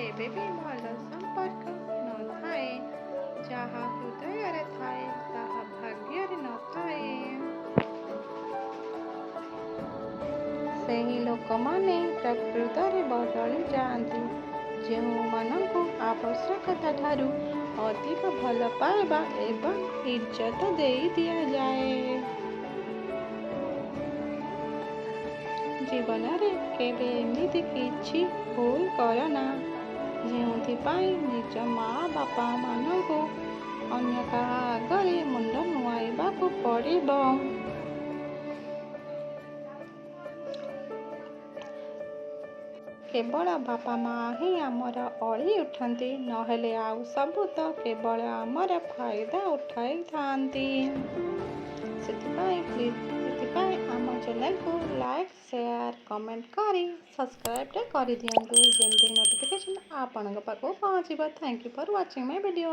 କେବେ ବି ଭଲ ସମ୍ପର୍କ ନଥାଏ। ଯାହା ହୃଦୟରେ ଥାଏ, ତାହା ଭାଗ୍ୟରେ ନଥାଏ। ସେହି ଲୋକମାନେ ପ୍ରକୃତରେ ବଦଳି ଯାଆନ୍ତି, ଯେଉଁମାନଙ୍କୁ ଆବଶ୍ୟକତାଠାରୁ ଅଧିକ ଭଲପାଇବା ଏବଂ ଇଜ୍ଜତ ଦେଇ ଦିଆଯାଏ। ଜୀବନରେ କେବେ ଏମିତି କିଛି ଭୁଲ କରନା, ଯେଉଁଥିପାଇଁ ନିଜ ମାଆ ବାପାମାନଙ୍କୁ ଅନ୍ୟ କାହା ଆଗରେ ମୁଣ୍ଡ ନୁଆଁଇବାକୁ ପଡ଼ିବ। କେବଳ ବାପା ମାଆ ହିଁ ଆମର ଅଳି ଉଠାନ୍ତି, ନହେଲେ ଆଉ ସବୁ ତ କେବଳ ଆମର ଫାଇଦା ଉଠାଇଥାନ୍ତି। ସେଥିପାଇଁ ପ୍ଲିଜ୍, ସେଥିପାଇଁ ଆମ ଚ୍ୟାନେଲକୁ ଲାଇକ୍, ସେୟାର, କମେଣ୍ଟ କରି ସବସ୍କ୍ରାଇବ୍ଟେ କରିଦିଅନ୍ତୁ, ଯେମିତି ନୋଟିଫିକେସନ୍ ଆପଣଙ୍କ ପାଖକୁ ପହଞ୍ଚିବ। Thank you for watching my video.